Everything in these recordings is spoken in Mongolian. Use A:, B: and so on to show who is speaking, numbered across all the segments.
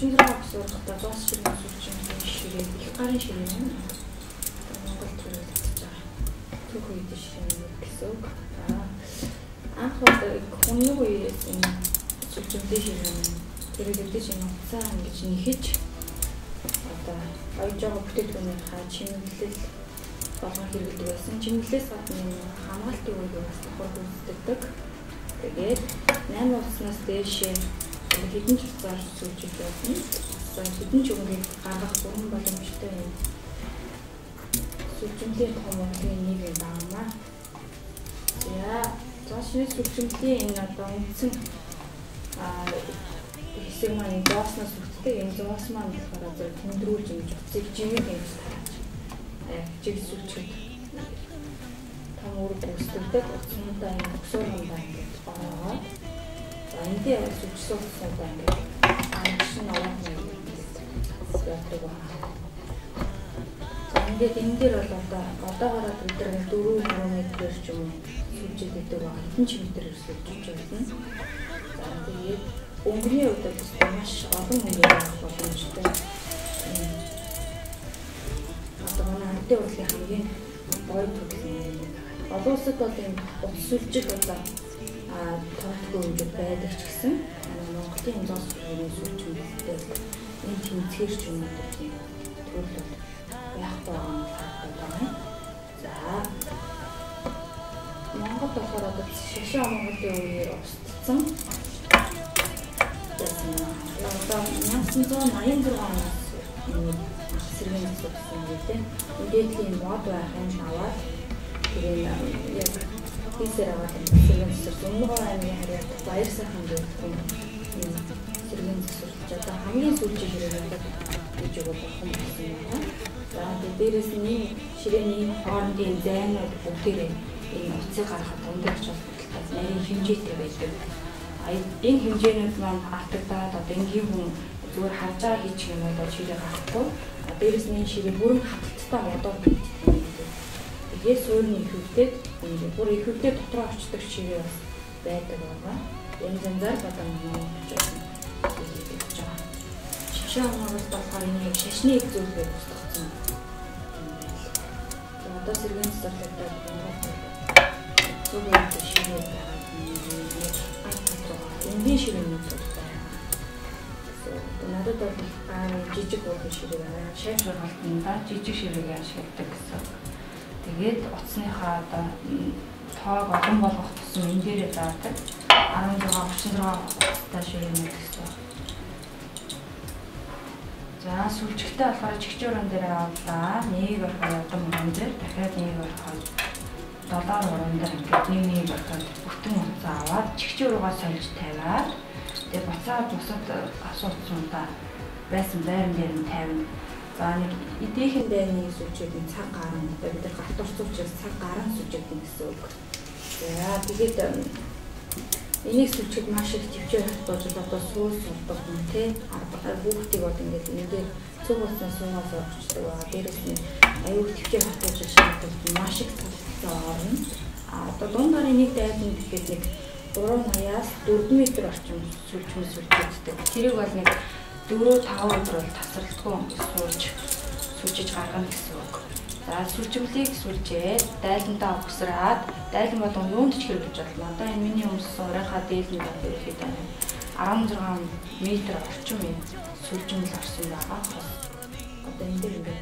A: 36 сургатай зоос ширээ сүлжимлийн ширээ, их гарын ширээ юм. Монгол төрөлдөж байгаа. Түүх үед ширээ гэсэн үг. Анх бол хүннүг үеэс энэ сүлжимлийн ширээ хэрэглэгдэж энэ утсаа ингэж нэхэж одоо оёж байгаа бүтээгдэхүүнийхээ чимэглэл болгон хэрэглэдэг байсан. Чимэглэлээс гадна хамгаалтын үүргийг бас давхар гүйцэтгэдэг. Тэгээд 8 утаснаас дээшээ хэдэн ч утсаар сүлжиж болно. Хэдэн ч өнгийг гаргах бүрэн боломжтой юм. Сүлжимлийн том урлагийн нэг юм байна. За, зоосны сүлжимлийн энэ одоо үндсэн хэсэг маань энэ зоосноос үүддэг. Энэ зоос маань болохоор зэрэг тэндрүүлж ингэж утсыг жимэг ингэж тааж жиг сүлжихэд том үүрэг гүйцэтгэдэг. Утаснуудаа энэ өксөөрөндөө ингэж ороогоод за энэ дээр сүлжсэн утаснуудаа ингэж ангишин овоох ингэж явдаг байна. За ингээд энэ дээр бол одоо одоогоороо бид нар 4 3 метрээр ч юм уу сүлжиж өгдөг байна. Хэдэн ч метрээр сүлжиж болно. За тэгээд өнгөний хувьд бол маш олон өнгөөр авах боломжтой. Одоо манай ардын урлагийн хамгийн гоё төрөл юм байна. Олон улсад бол энэ утас сүлжих одоо тоотгүй өнгөд байдаг ч гэсэн Монголын зоос ширээний сүлжимэлтэй энэ тэнцвэр ч юм уу тийм төрөл бол байхгүй байгаа нь харагдаад байгаа юм. За Монгол болохоор одоо шашин Монголын үеэр устдсан. Одоо 1986 оноос энэ сэргээн засварсан юм лээ. Дээдлийн мод байх юм аваад тэгээд яг хийсээр аваад сэргээн засварсан. Өмнөгөө аймгийн харьяат баяр сайхан гэдэг юм сэргээн засварлаж одоо хамгийн сүүлийн ширээг гэж өгөх бурхан болсон байна. За тэгээд дээрэс нь энэ ширээний хоорондын зайнууд бүгдээрээ энэ утсыг гаргахад дундаж холбогдолтой нарийн хэмжээтэй байдаг. Энэ хэмжээнүүд маань автагдаад одоо энгийн хүн зүгээр харж байгаа хийчих юм бол ширээ гарахгүй. Дээрэс нь энэ ширээ бүрэн хаталттай модоор бэлддэг юм. Тэгээд суурь нь ихэвдээд ингэ бүр ихэвдээ дотроо очдог ширээ бас байдаг байгаа. Янз янзаар одоо монголчууд хийж байгаа. Шашин Монголд болохоор энийг шашны их зүйл гэж устгацсан юм байна. Одоо сэргээн засварлагдаад Монголд зүгээр ширээ байгаа юм. Энгийн ширээнүүд бол байна. Надад бол жижиг уур ширээ байна.
B: Шайх сургалтанда жижиг ширээг ашигладаг гэсэн. Тэгээд утасныхаа одоо тоог олон болгох тусам энэ дээрээ заадаг. 16 36 утастай ширээнүүд гэсэн. За сүлжихтэй болохоор чигчээ уран дээр авлаа. Нэг орхоо ядам уран дээр дахиад нэг орхоо долоор уран дээр ингээд нэг нэг орхоод бүтэн утсаа аваад чигчээ уруугаа сольж тавиад тэгээ буцаад бусад асуултсуудаа байсан байран дээр нь тавина.
A: За нэг эдийнхэн дайны сүлжээд энэ цаг гарan одоо бид нар галт орсон учраас цаг гарan сүлжээд гэсэн үг. За тэгээд энийг сүлжихэд маш их төвчээр хатгуулж одоо суул сурдаг юм тий. Хүүхдийг бол ингээд энэ дээр цөг болсон суугаас орчдөг байгаа. Дээрээс нь аюул төвчээр хатгуулж шаардлагатай маш их цалцаа орно. А одоо дунд гарын нэг дайсан гэхэд нэг 3.80-аас 4 м орчим сүлжмэл сүлжээддэг.
B: Тэрийг бол нэг 4-5 өдөр бол тасралтгүй сууж сүлжиж гаргана гэсэн үг. За сүлжимлийг сүлжээд дайландаа угсраад дайлан болгон юунд ч хэрэглэж болно. Одоо энэ миний өмссөн урынхаа дээлэнд бол ерөнхийдөө 16 м орчим юм сүлжимэл орсон байгаа.
A: Одоо энэ дээр ингээд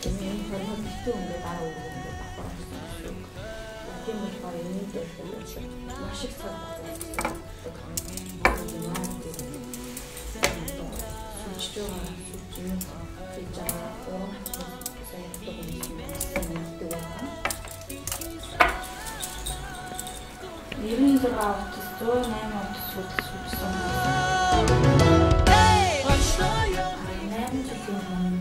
A: давхар энэ формат битүү ингээд дараа үгүй ингээд давхар орсон гэсэн үг. Тийм болохоор энэ дээр маш их цаг хугацаа сүлжиж байгаа сүлжмэл хийж байгаа уран хатгал саяхдаг хүмүүс нь мэддэг байна.
B: 96 утас 108 утас сүлжсэн. 8 жилийн өмнө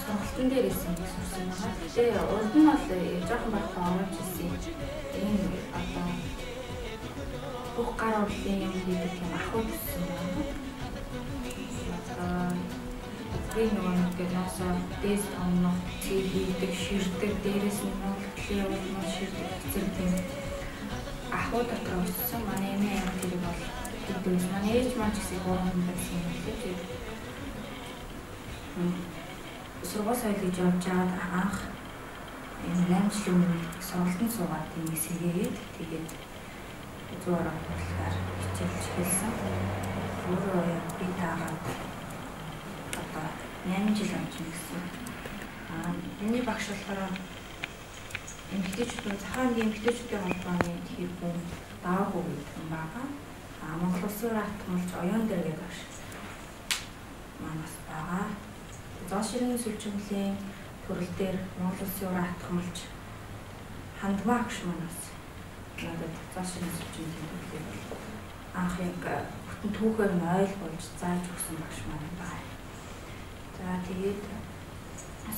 B: сургалтын дээр исэн сүрсэн байгаа. Гэтэ урд нь бол жоохон байхдаа оруулж ирсэн. Энэ одоо бүх гар урлын юм хийдэг юм ахуй гэсэн байна. Би нөгөө нэг ноосоо дээс томнох, цэг хийдэг, ширдэг, дээрээс нь ноолтлын явуулмал ширдэг зэрэг тийм ахуй дотор өссөн. Манай эмээ аав тэрийг бол
A: гэдэг. Манай ээж маань ч гэсэн 3 хүн байсан юм лээ. Тэгээд сургууль соёл гэж явж байгаад анх энэ 8 жилийн өмнө сургалтанд суугаад ингэ сэргээгээд тэгээд зүү орох хурлаар хичээлж эхэлсэн. Өөрөө яг би таагаад одоо 8 жил болж байна гэсэн. Миний багш болохоор эмэгтэйчүүдийн Захаа аймгийн эмэгтэйчүүдийн холбооны тэргүүн Даваагүй гэдэг хүн байгаа. Монгол Улсын уран хатгамлч Оюун дээр гэдэг багш маань бас байгаа. Зоос ширээний сүлжимлийн төрөл дээр Монгол Улсын уран хатгамлч Хандмаа багш маань бас надад зоос ширээний сүлжимлийн төрлийг анх яг бүтэн түүхээр нь ойлгуулж зааж өгсөн багш маань байна. За тэгээд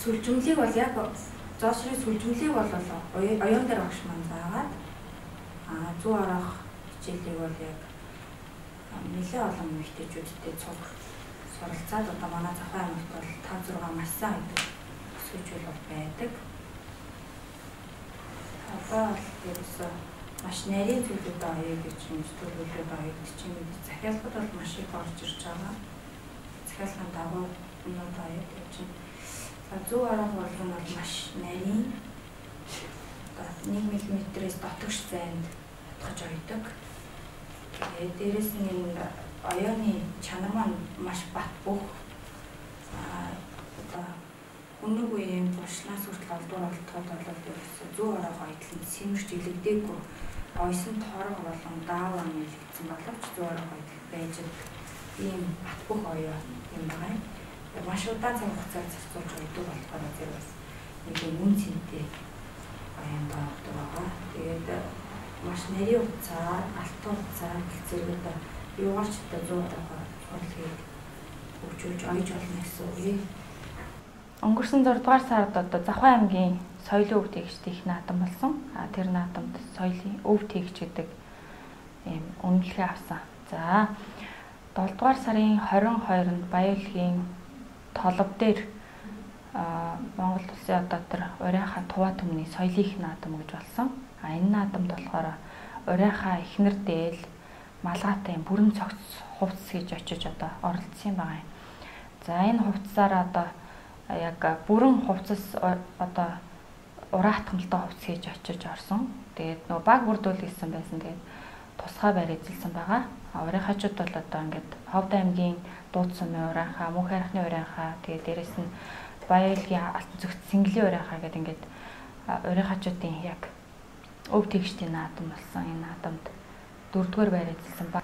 A: сүлжимлийг бол яг зоос ширээний сүлжимлийг бол Оюун дээр багш маань заагаад зүү орох хичээлийг бол яг нэлээд олон эмэгтэйчүүдтэй цуг суралцаад одоо манай Завхан аймагт бол 5 6 маш сайн гэдэг өсгөжүүл бол байдаг. Одоо бол ерөөсөө маш нарийн зүйлүүд оё гэж юм төлөвлөлүүд оёд чинь захиалгад бол маш их орж ирж байгаа. Захиалгын дагуу юмнууд оёд гэж чинь. За зүү орох болгон бол маш нарийн одоо 1 мм-ээс дотогш зайд утгаж оёдог. Тэгээд дээрэс нь энэ оёоны чанар маань маш бат бөх. Одоо өнөг үеийн булшлаас хүртэл олдвор олдоход бол ерөөсөө зүү ороох оёдол нь сэмэрч илэгдээгүй. Ойсон торго болон дааваа нь илэгдсэн боловч зүү ороох оёдол байж ийм бат бөх оёо юм байгаа юм. Маш удаан цаг хугацаар зарцуулж оёдог болохоор зэрэг бас нэг юм үн цэнтэй оёонд ордог байгаа. Тэгээд маш нарийн утсаар, алтан утсаар гэх зэрэг одоо юугаар ч одоо зүү ороох урлагийг хөгжүүлж оёж болно гэсэн үг.
B: Өнгөрсөн 6 дугаар сард одоо Завхан аймгийн соёлын өв тээгчдийн их наадам болсон. Тэр наадамд соёлын өв тээгч гэдэг ийм үнэлгээ авсан. За 7 дугаар сарын 22-нд Баяуулгийн толб дээр Монгол улсын одоо тэр Урайхаа Туваа түмний соёлын их наадам гэж болсон. Энэ наадамд болохоор Урайхаа эхнэр дээл малгайтай юм бүрэн цогц хувцас гэж очиж одоо оролцсон юм байгаа юм. За энэ хувцсаараа одоо яг бүрэн хувцас одоо уран хатгамалтай хувцас хийж очиж орсон. Тэгээд нөгөө баг бүрдүүл гэсэн байсан. Тэгээд тусгай байр эзэлсэн байгаа. Урайхаачууд бол одоо ингээд Ховд аймгийн Дууд сумын урайхаа, Мөнх хайрхны урайхаа, тэгээд дээрэс нь Баяуулгийн алтан зүгт Сэнгэлийн урайхаа гэдэг ингээд урайхаачуудын яг өв тэгшдийн наадам болсон. Энэ наадамд 4-р байр эзэлсэн ба.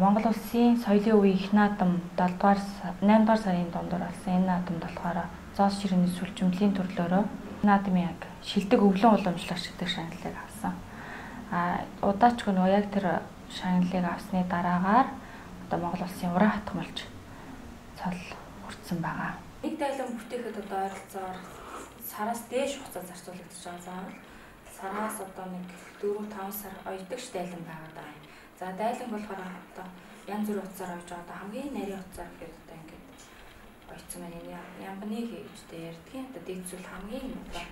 B: Монгол Улсын соёлын үеийн их наадам 7 дугаар 8 дугаар сарын дундуур болсон. Энэ наадамд болохоор зоос ширээний сүлжимлийн төрлөөрөө наадмын яг шилдэг өвлөн уламжлагч гэдэг шагналыг авсан. Удаачгүй нөгөө яг тэр шагналыг авсны дараагаар одоо Монгол Улсын уран хатгамлч цол хүртсэн байгаа.
A: Нэг дайлан бүтээхэд одоо ойролцоогоор сараас дээш хугацаа зарцуулагдаж байгаа. Заавал сараас одоо нэг 4-5 сар оёдогч дайлан байгаа даа. За дайлан болохоор одоо янз бүрийн утсаар ойж байгаа. Одоо хамгийн нарийн утсаар гэхэд одоо ингээд ойцсон байна. Ямбны гэжтэй ярьдгийн. Одоо дээдсүүл хамгийн одоо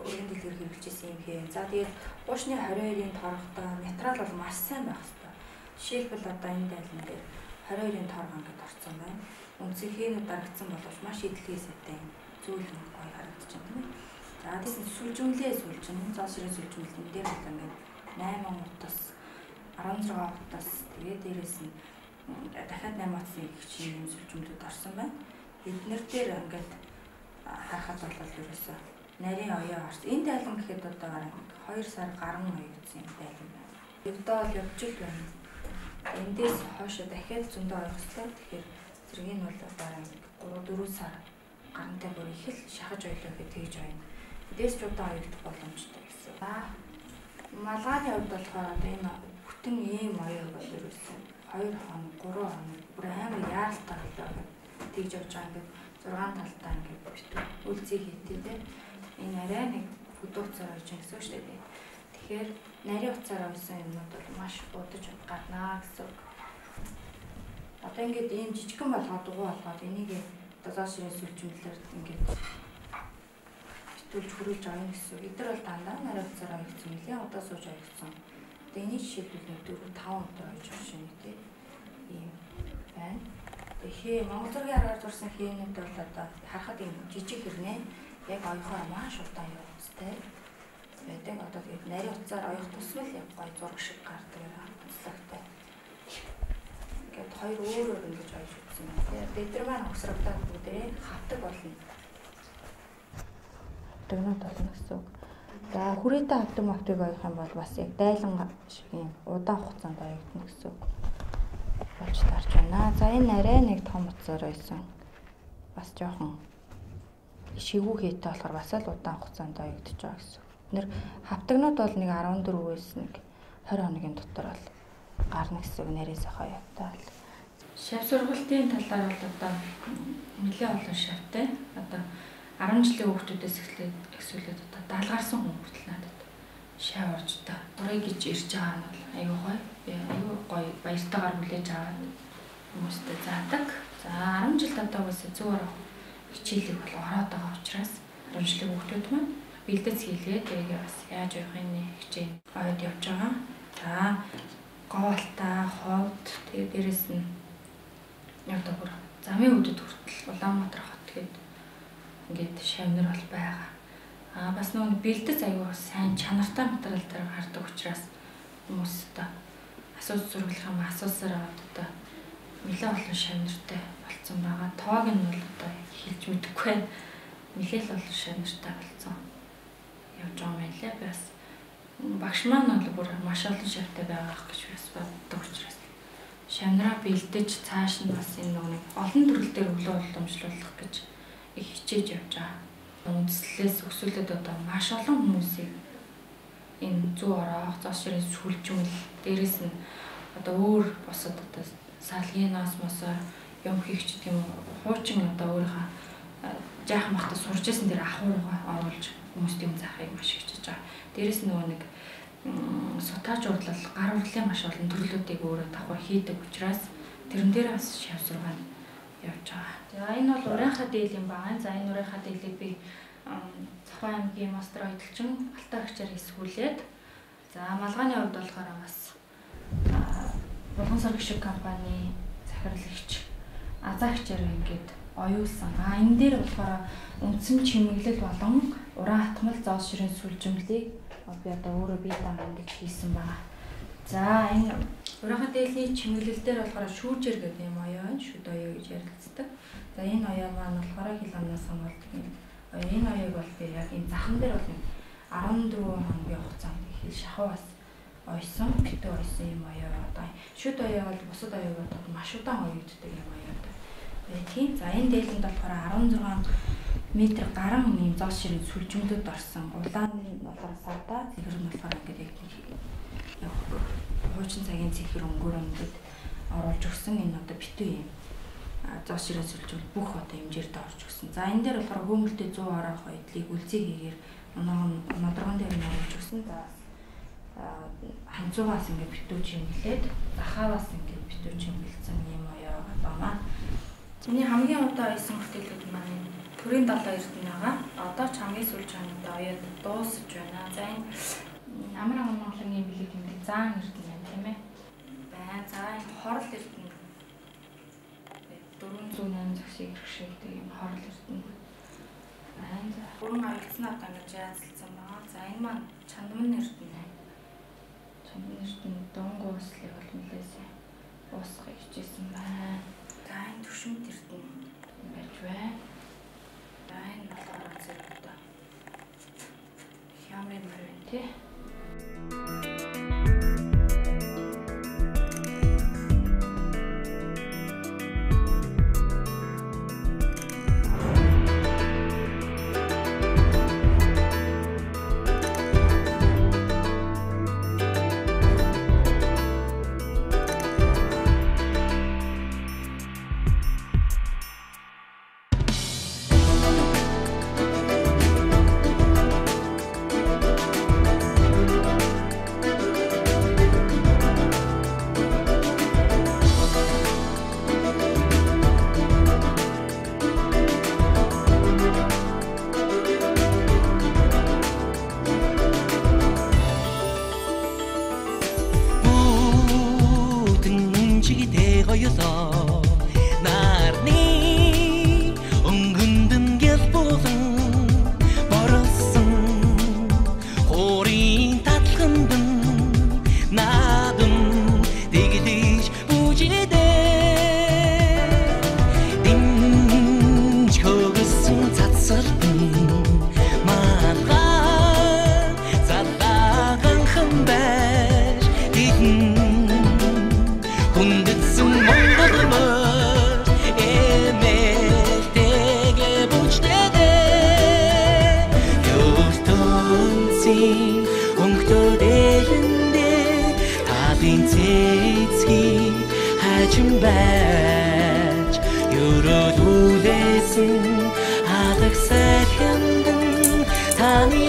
A: өргөн дэлгэр хэрэглэжсэн юм хээ. За тэгээд уушны 22-ын торготой материал бол маш сайн байх ёстой. Жишээлбэл одоо энэ дайлан дээр 22-ын торго ингээд орсон байна. Үндсэн хээнүүд дарагдсан боловч маш идэлхий сайтай юм зүйл нэг гоё харагдаж байна тийм ээ. За тэгсэн сүлжимлээ сүлжин, зоос ширээ сүлжимлэл энэ дээр бол ингээд 8 утас 16 утас тэгээд дээрэс нь дахиад 8 утасны гिचийн юм сүлжимлүүд орсон байна. Эднэр дээр ингээд харахад бол ерөөсөө нарийн оёо орсон. Энэ дайлан гэхэд одоо 2 сар гарan оёгдсон юм дайлан байна. Евдоо бол явж л байна. Эндээс хойш дахиад зөндөө оёгслоо. Тэгэхээр зэрэг нь бол бараг 3-4 сар гарантай бүр их л шахаж оёлоо гэхэд тэгж оёно. Эндээс ч удаа оёгдох боломжтой гэсэн. За малгааны хувьд болохоор одоо энэ бүтэн ийм оёо бол ерөөсөө 2 хоног, 3 хоног бүр амар яаралтай болоо тэгж явж байгаа. Ингээд 6 талдаа ингээд битүү үлзий хийтэй те. Энэ арай нэг хөдөө утсаар ойж гэсэн үг шүү дээ. Тэгэхээр нарийн утсаар ойсон юмнууд бол маш удаж гарнаа гэсэн үг. Одоо ингээд ийм жижигхэн болгоод дугуй болгоод энийг одоо зоос ширээ сүлжимлэр ингээд битүүлж хөрүүлж оёно гэсэн үг. Эдгээр бол дандаа нарийн утсаар ойгдсон нэлээд удаа сууж ойгдсон
B: Одоо энийг жишээлбэл 4-5 өдөр ойж авах юм тий. Ийм байна. Тэгээ Монгол зургийн аргаар зурсан хээнүүд бол одоо харахад ийм жижиг хэрнээ яг оёхоор маш удаан явцтай байдаг. Одоо тэгээд нарийн утсаар оёх тусмал яг гоё зураг шиг гардаг онцлогтой. Ингээд хоёр өөр өөр ингэж ойж үзсэн байна. Тэгээд бид нар маань хосрогдоод бүгдээрээ хавтаг болно. Хавтагнууд болно гэсэн үг. За хүрээтэй хавтаг мавтыг оёх юм бол бас яг дайлан шиг юм удаан хугацаанд оёгдно гэсэн үг болж тарж байна. За энэ арай нэг том утсаар ойсон. Бас жоохон шигүү хийтэй болохоор бас л удаан хугацаанд оёгдож байгаа гэсэн. Бид нэр хавтагнууд бол нэг 14-өөс нэг 20 хоногийн дотор бол гарна гэсэн үг нарийн сайхан оёгтой бол.
A: Шав сургалтын талаар бол одоо нэлээд олон шавтай. Одоо 10 жилийн хүүхдүүдээс эхлээд эсвэл одоо 70 гарсан хүн хүртэл надад шав орж та. Урыг гэж ирж байгаа нь бол аюу гоё. Би аюу гоё баяртайгаар хүлээж аваад хүмүүстэй заадаг. За 10 жил одоо бас зүгээр хичээлийг бол ороод байгаа учраас 10 жилийн хүүхдүүд маань бэлдэц хийлээ. Тэгээ бас яаж явахыг хичээн ойд явж байгаа. За Говьалтай, Ховд тэгээ дээрэс нь яг бүр замын өдөд хүртэл Улаанбаатар хот гээд ингээд шавнар бол байгаа. Аа бас нөгөө бэлдэц аюу сайн чанартай материал дээр гардаг учраас хүмүүс одоо асууж зурглах юм асуусаар аваад одоо нэлээд олон шавнартай болцсон байгаа. Тоог нь бол одоо хэлж мэдэхгүй байна. Нэлээд олон шавнартай болцсон явж байгаа юм лээ. Бас багш маань бол бүр маш олон шавтай байгаа гэж бас боддог учраас шавнараа бэлдэж цааш нь бас энэ нөгөө олон төрөл дээр өглөө уламжлуулах гэж их хичээж явж байгаа. Үндэслэлээс өсвөлөд одоо маш олон хүмүүсийг энэ зүү ороох, зоос ширээ сүлжмэл, дээрэс нь одоо өөр бусад одоо салгийн ноос мосоор юм хийх ч гэдэг юм хуучин одоо өөрийнхөө жаахан бахта сурч исэн дээр ахуй руугаа оруулж хүмүүст юм заахыг маш их хичээж байгаа. Дээрэс нөгөө нэг сутааж урдлал, гар урлалын маш олон төрлүүдийг өөрөө давхар хийдэг учраас тэрэн дээр бас шав сургаан явж байгаа. За энэ бол урынхаа дээл юм байна. За энэ урынхаа дээлийг би Цохой аймгийн мастер оёдолчин Алтай агчаар эсгүүлээд за малгааны хувьд болохоор бас Булгансар гişиг компани захирал эгч Азаа агчаар ингээд оюулсан. А энэ дээр болохоор үндсэн чимэглэл болон уран хатмал зоос ширийн сүлжимлийг би одоо өөрөө бие даан ингэж хийсэн байгаа. За энэ урынхаа дээлийн чимэглэл дээр болохоор шүүжэр гэдэг юм оёо байна. Шүд оёо гэж ярилцдаг. За энэ оёо маань болохоор хил амнаас хамгаалдаг юм. Энэ оёог бол би яг энэ захан дээр бол 14 хоногийн хугацаанд хил шахуу бас ойсон, битүү ойсон юм оёо. Одоо шүд оёо бол бусад оёог бодоход маш удаан оёогддог юм оёо байдгийн. За энэ дээлэнд болохоор 16 метр гарan ийм зоос ширийн сүлжмөлөд орсон. Улаан нь болохоор савдаа, цэнхэр нь болохоор ингээд яг хуучин цагийн цэнхэр өнгөөр ингээд оруулж өгсөн энэ одоо битүү юм зоос ширээ сүлжмөл бүх одоо хэмжээрд орж өгсөн. За энэ дээр болохоор хөөмөлтэй 100 ороох оёдлыг үлзий хийгээр нодоргон дээр нь оруулж өгсөн. За ханцуугаас ингээд битүү чимгэлээд захааваас ингээд битүү чимгэлсэн юм оёо байна. Миний хамгийн удаа оёсон бүтээлүүд маань төрийн далай эрдэнэ байгаа. Одоо ч хамгийн сүүлийн чанартай оёод дуусаж байна. За энэ амар амгалангийн бэлэг юм заан эрдэнэ байна тийм ээ. Байна. За энэ хорл эрдэнэ 408 зөксийг хэрэгшээдэг юм хорл эрдэнэ байна. За бүрэн оёлцсон одоо ингэж яазалсан байгаа. За энэ маань чандман эрдэнэ. Чандман эрдэнэ дунгуй услыг бол нэлээсээ уусгах хичээсэн байна. За энэ төвшөнд эрдэнэ байж байна. За энэ болохоор зэрэг одоо хямрын мөр байна тий.
C: Хоёулаа нарны өнгөндөн гэл булан боролсон хорийн татлахандан наадам тэглэж бүжидэ динж хөгсөн цацалтан малгай залааганхан байж тэдэн хүндэтсэн Монгол мөр эмээлтэйгээ бүждээ ертөнцийн өнгөтэй дээлэндээ талын цэцгийг хажин байж өрөөлүүлсэн алаг сайхандан таны